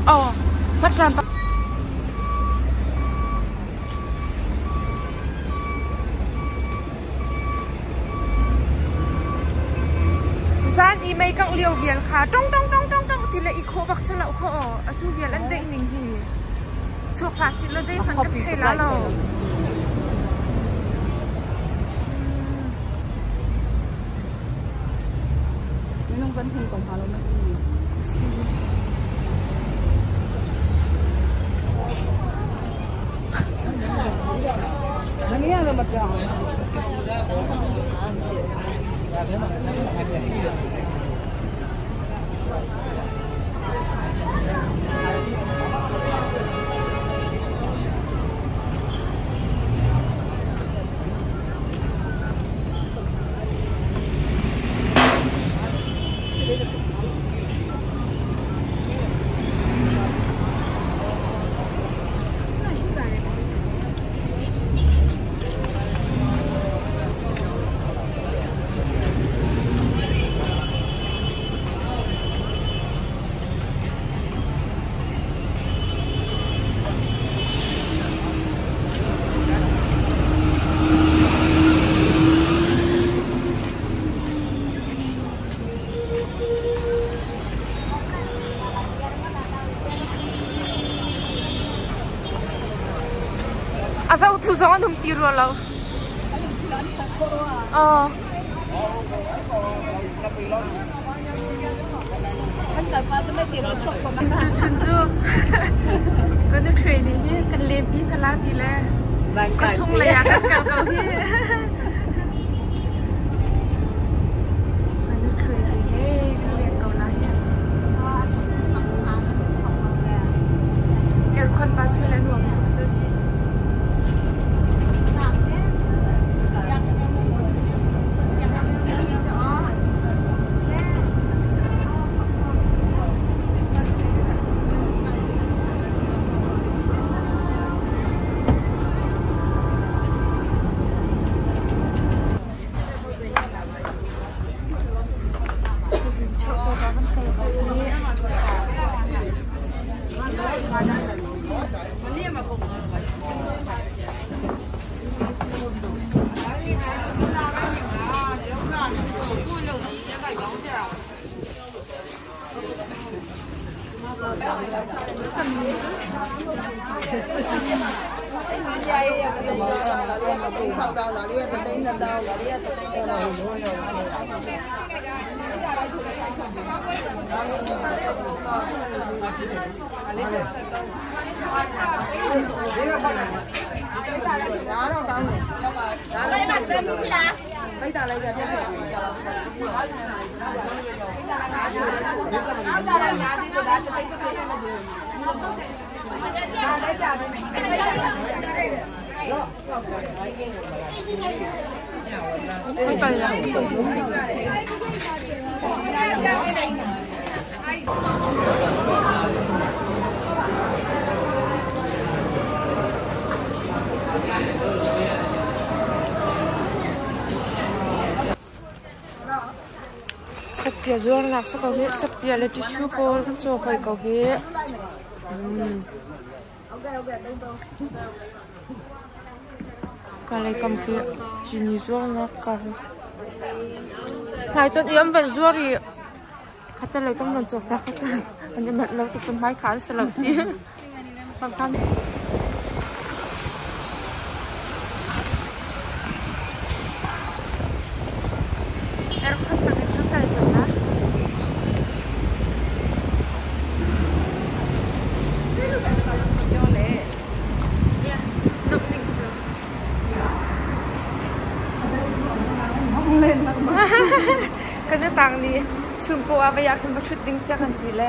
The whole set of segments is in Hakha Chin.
Aw, hmatran pa. Zan i mei kangh lio vial kha tong tong tong tong tong ti le i khawh bak si lo khaw aw. Atu vial an deih ning hi. Chuak hlah sih law zeihmanh kan thei la lo. Minung kan hung ko hnga lo ma ti. Si. A zohtu zong an um ti rua lo. Aw. Tuchun cu kan i hruai ni hi kan lempi hna la ti le ka chung lei ah kan kal ko hi. Kan i hruai ti he kan leng ko la hi. Aircon pa sel a nuam tuk cu ci. Sapia zuarnak si ko hi. Sapia le tissue pawl kan caw hoi ko hi. Ka lei kam khi cini zuarnak ka hi. Hmaiton i an van zuar i khatte lei kam van cawk ta khatte an i manh lo tuk cun hmai kha an si lo ti. Pangkan. Aircon tak in kan kal cang na. Nok ning cu. Kan i tang ni chumpo ah vai ah khin va thut ding sia kan ti le.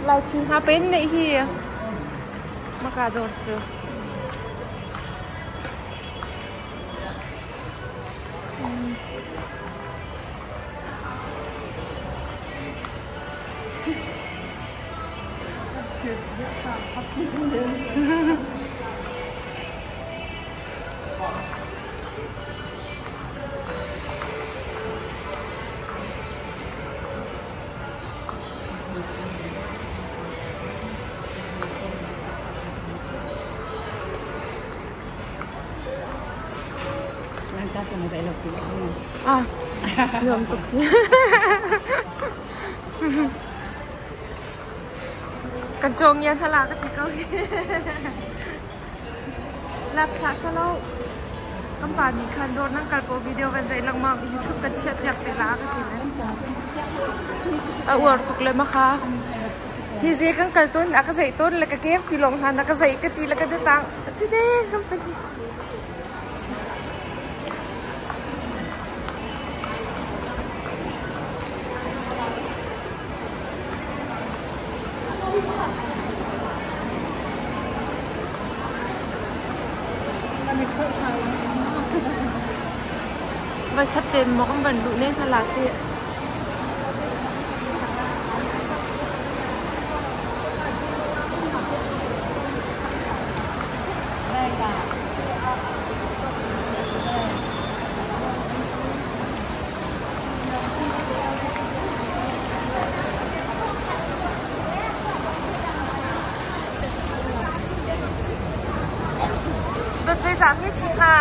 Laithin hna pen neih hi maka dawr cu. ti. Ah, nuam tuk. Kan cawng ngia hna la ka ti ko. Lap thla salo. Kan pa nih khan dawr nan kal ko video kan zei lengmang YouTube kan chiah piak te la ka ti le. A uar tuk le ma kha. Hi ze kan kal ton a ka zei ton le ka kem pi long hna na ka zei ka ti le ka de tang. Thi de kan pa ni. Voikhat tein maw kan van luh ne hna la ti. Zeizah hi si hnga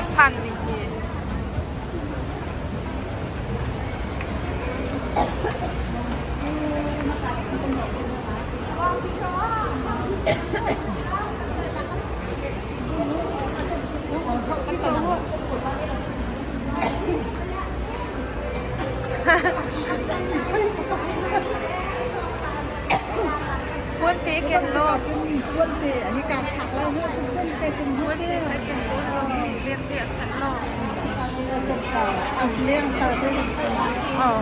a san ning hi? Puan te ken law. Puan te ani ka phak lai na puan te ken Puan te ken law ti vek te a chan law. Leng ta te. Oh.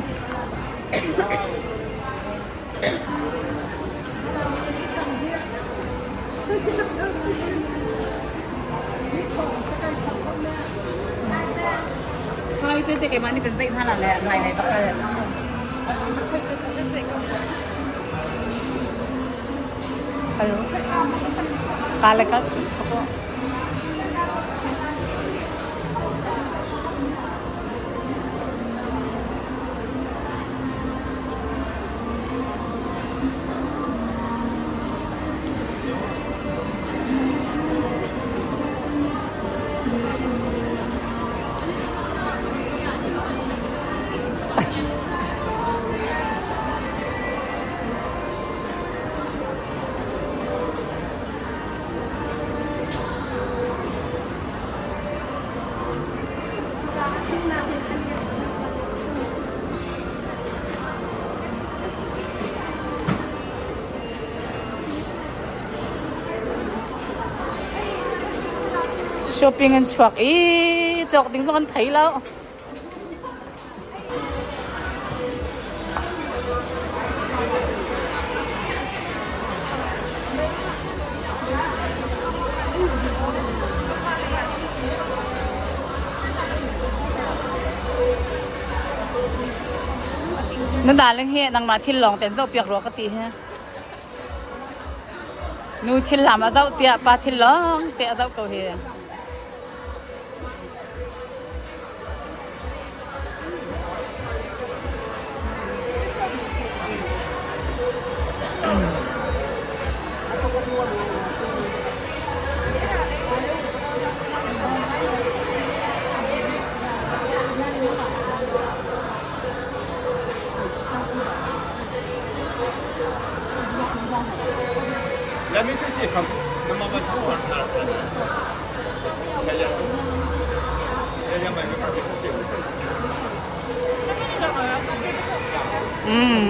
Hai te te ke mani kan zeih hna la le ngai lai bak le. Hello. Kala ka thoko. Shopping an chuak i cawk ding zong an thei lo. Nan darling hi nangmah thil lawng ten zoh piak rua ka ti hi. Nu thil hlam a zoh tiah pa thil lawng te a zoh ko hi.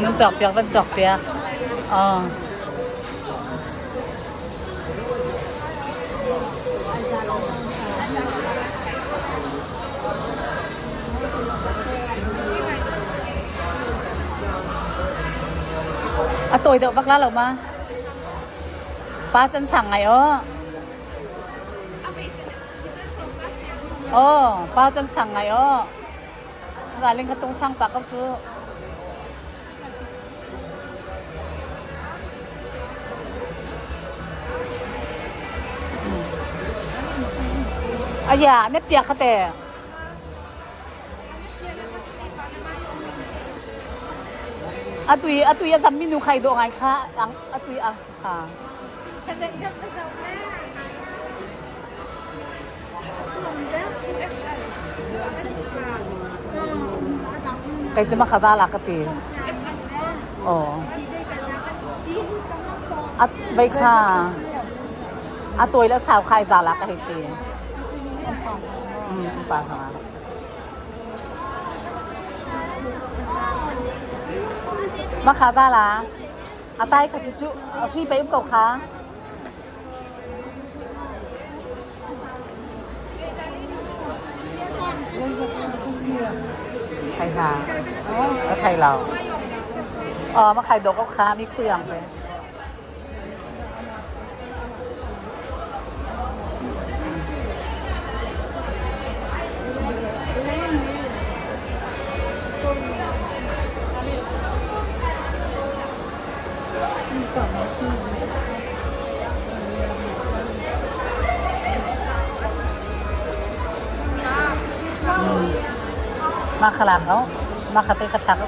Nan cawk piak van cawk piak. Oh. A tawi deuh bak la lo ma? Pa can sang ngai aw. Aw, pa can sang ngai aw. Zaling ka tung sang pa ko cu. Aya, ne piak ka te. Atu i a zammi nu kha i dawh ngai kha atu i a kha. Kei cu makha za la ka ti. Aw. A vei kha a tawi le sau kha ai za la ka hei ti. Pa hna. Makha za la. A tai kha cu cu hri pe um ko kha. Thei hna. Ka thei lo. Aw, ma khai dawk ko kha mi khuyang pe. Mah kha lak ko. Mah kha te ka thlak ko.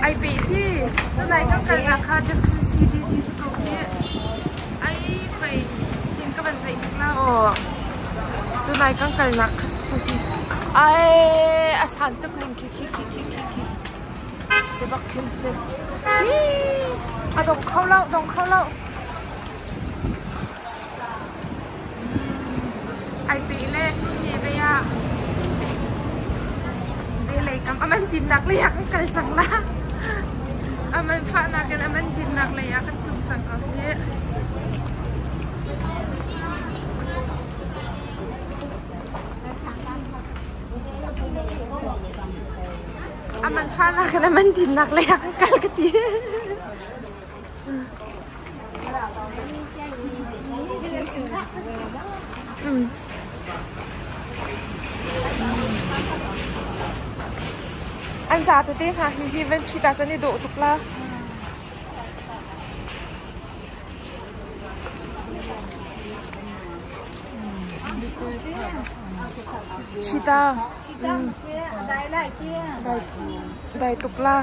Ai pe ti tunai kan kalnak kha Jackson City ti si ko hi. Ai pei tin ka van zeih tuk la aw. Tunai kan kalnak kha si cu hi. Ai a san tuk ning khi khi khi khi khi khi. Te bak khin si. A dong kho lo, dong kho lo. Ai pe le ni ve ah. Zeilei kam aman tinnak lei ah kan kal cang la. Aman fahnak in aman dinnak lei ah kan tlung cang ko hi. Aman fahnak in aman dinnak lei ah kan kal ka ti. An za tete hna hi hi van ṭhit ahcun i dawh tuk la. Chita. Dai tuk la.